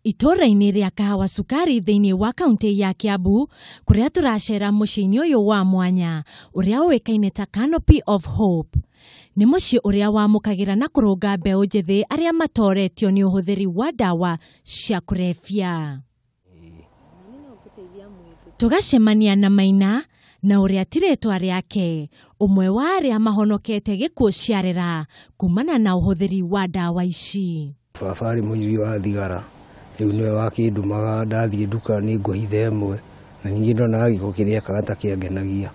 Itũũra-inĩ rĩa Kahawa Sukari thĩinĩ wa kaunti ya Kiambu, kũrĩa tũracera mũciĩ-inĩ ũyũ wa mwanya ũrĩa ũĩkaine ta Canopy of Hope. Nĩ mũciĩ ũrĩa wamũkagĩra na kũrũnga mbeũ njĩthĩ arĩa matoretio nĩ ũhũthĩri wa ndawa cia kũrebia. Tũgacemania na Maina na ũrĩa ti rĩtwa rĩake, ũmwe wa arĩa mahonokete gĩkuũ ciarera kumana na ũhũthĩri wa ndawa ici. Baba arĩ mũnyui wa thigara, rĩu nĩwe wakĩndũmaga ndathiĩ nduka nĩ ngũhitha ĩmwe, na ningĩ ndonaga gĩko kĩrĩa ekaga ta kĩangenagia.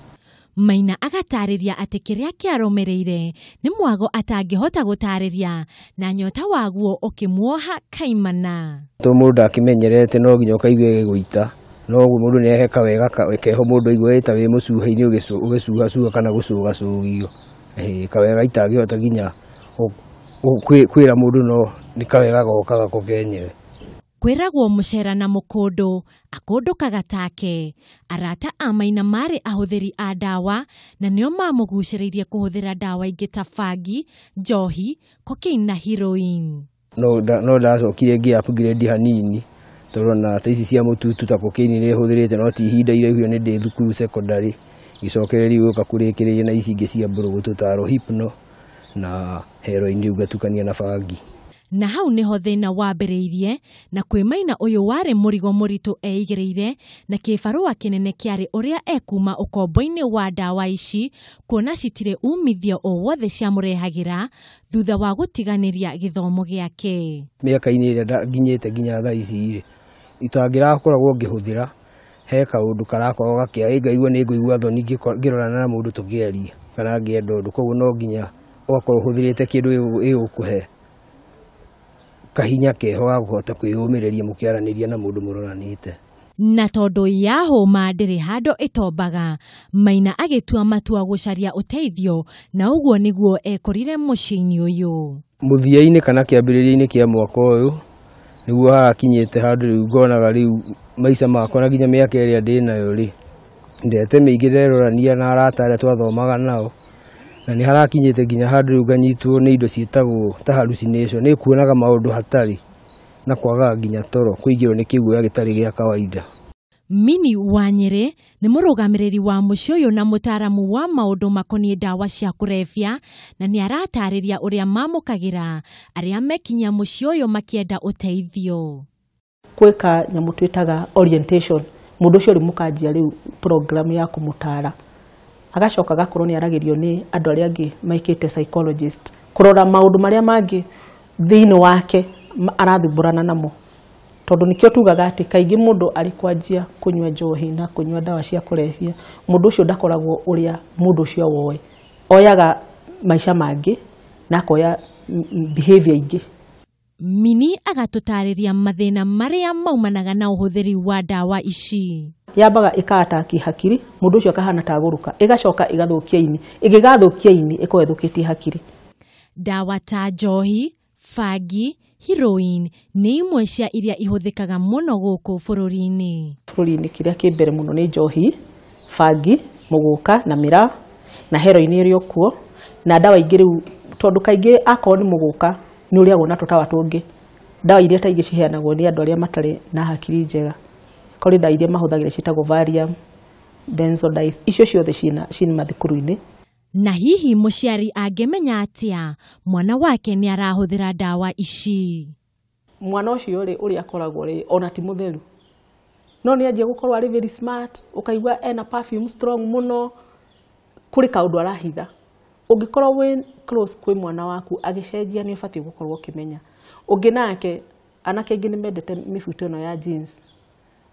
Maina agatarĩria atĩ kĩrĩa kĩarũmĩrĩire nĩ mwago atangĩhota gũtarĩria na nyota waguo ũkĩmuoha kaimana. To mũndũ ndakĩmenyerete no nginya ũkaigua ĩgĩgũita, no ũguo mũndũ nĩ ahe kawega keho mũndũ aigua ta wĩ mũcuha-inĩ ũgĩcuhacuha kana gũcũgacũgio. Kawega itangĩhota nginya kwĩra mũndũ no nĩ kawega gokaga ko kenyewe. Kwĩragwo mũcera na mũkũndũ akũndũkaga take. Arata a Maina marĩ ahũthĩri a ndawa na nĩo mamũgucĩrĩirie kũhũthĩra ndawa ingĩ ta bangi, njohi, cocaine na heroin. No ndacokire ngĩ upgrade hanini tondũ na ta ici cia mũtutu ta cocaine nĩ hũthĩrĩte no ti ihinda iraihu nĩ ndĩ thukuru secondary, ngĩcokereria gũka kũrĩkĩrĩria na ici ingĩ cia mbũrũgũtũ ta Rohypnol na heroin rĩu ngatukania na bangi. Na hau nĩho thĩna wambĩrĩirie, na kwĩ Maina ũyũ warĩ mũrigo mũritũ eigĩrĩire na kĩbarũa kĩnene kĩarĩ ũrĩa ekuma ũkombo-inĩ wa ndawa ici kuona citirĩ umithio o wothe ciamũrehagĩra thutha wa gũtiganĩria gĩthomo gĩake. Mĩaka-inĩ ĩrĩa nginyĩte nginya thaa ici rĩ, itangĩrakoragwo ngĩhũthĩra he kaũndũ karakorwo gakĩa, ngaigua nĩ ngũigua thoni ngĩrorana na mũndũ tũkĩaria kana ngĩenda ũndũ, koguo no nginya ũgakorwo ũhũthĩrĩte kĩndũ gĩgũkũhe kahinya keho ga kũhota kwĩyũmĩrĩria mũkĩaranĩria na mũndũ mũroranĩte. Na tondũ yahũma ndĩrĩ handũ ĩtombaga, Maina agĩtua matua gũcaria ũteithio na ũguo nĩguo ekorire mũciĩ-inĩ ũyũ. Mũthia-inĩ kana kĩambĩrĩria-inĩ kĩa mwaka ũyũ nĩguo harakinyĩte handũ rĩu ngonaga rĩu maica makwa na nginya mĩaka ĩrĩa ndĩnayo rĩ, ndete mĩingĩ nderorania na arata arĩa twathomaga nao, na nĩ harakinyĩte nginya handũ rĩu nganyitwo nĩ indo ciĩtagwo ta hallucination, nĩ kuonaga maũndũ hatarĩ na kwagaga nginya toro, kũingĩrwo nĩ kĩguoya gĩtarĩ gĩa kawaida. Mini wa Nyĩrĩ nĩ mũrũgamĩrĩri wa mũciĩ ũyũ na mũtaaramu wa maũndũ makoniĩ ndawa cia kũrebia, na nĩ aratarĩria ũrĩa mamũkagĩra arĩa mekinyia mũciĩ ũyũ makĩenda ũteithio. Gwĩka nyamũ twĩtaga orientation, mũndũ ũcio rĩu mũkanjia rĩu program ya kũmũtara, agacoka agakorwo nĩ aragĩrio nĩ andũ arĩa angĩ maikĩte psychologist kũrora maũndũ marĩa mangĩ thĩinĩ wake arathumbũrana namo, tondũ nĩkĩo tugaga atĩ kaingĩ mũndũ arĩ kwanjia kũnyua njohi na kũnyua ndawa cia kũrebia, mũndũ ũcio ndakoragwo ũrĩa mũndũ ũcio woe, oyaga maica mangĩ na akoya behavior ingĩ. Mini agatũtarĩria mathĩna marĩa maumanaga na ũhũthĩri wa ndawa ici. Yambaga ĩkaataki hakiri, mũndũ ũcio akahana ta agũrũka, ĩgacoka ĩgathũkia ini, ĩngĩgathũkia ini ĩkorwo ĩthũkĩtie hakiri. Ndawa ta njohi, bangi, heroin nĩ imwe cia iria ihũthĩkaga mũno gũkũ bũrũri-inĩ. Bũrũri-inĩ kĩrĩa kĩ mbere mũno nĩ njohi, bangi, mũgũka na mĩraa na heroin ĩrĩ o kuo, na ndawa ingĩ rĩu, tondũ kaingĩ akorwo nĩ mũgũka nĩ ũrĩagwo na tũtawa tũngĩ. Ndawa iria ta ingĩ ciheanagwo nĩ andũ arĩa matarĩ na hakiri njega, kũrĩ ndawa iria mahũthagĩra ciĩtagwo Valium, benzodiazepines, icio ciothe ciĩ mathukuru-inĩ. Na hihi mũciari angĩmenya atĩa mwana wake nĩ arahũthĩra ndawa ici? Mwana ũcio rĩ, ũrĩa akoragwo rĩ, ona ti mũtheru, no nĩ anjia gũkorwo arĩ very smart, ũkaigua ena perfume strong mũno, kũrĩ kaũndũ arahitha. Ũngĩkorwo wĩ close kwĩ mwana waku agĩcenjia nĩ ũbatiĩ gũkorwo ũkĩmenya. Ũngĩ nake, anake aingĩ nĩ mendete mĩbuto ĩno ya jeans,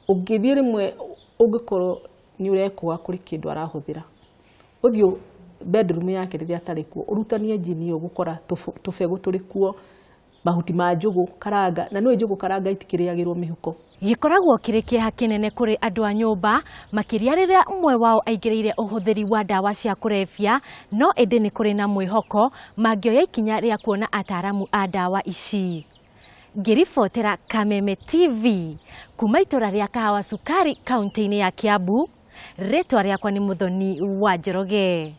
ũngĩthiĩ rĩmwe ũngĩkorwo nĩ ũrekũa kũrĩ kĩndũ arahũthĩra, ũthiĩ bedroom yake rĩrĩa atarĩ kuo, ũrutanie jean ĩyo ũgũkora tũbegũ tũrĩ kuo, mahuti ma njũgũ karanga, na nĩũĩ njũgũ karanga itikĩrĩagĩrwo mĩhuko. Gĩkoragwo kĩrĩ kĩeha kĩnene kũrĩ andũ a nyũmba, makĩria rĩrĩa ũmwe wao aingĩrĩire ũhũthĩri wa ndawa cia kũrebia, no ĩndĩ nĩ kũrĩ na mwĩhoko mangĩoya ikinya rĩa kuona ataaramu a ndawa ici. Ngĩribotera Kameme TV kuma itũra rĩa Kahawa Sukari kaunti-inĩ ya Kiambu, rĩtwa rĩakwa nĩ Mũthoni wa Njoroge.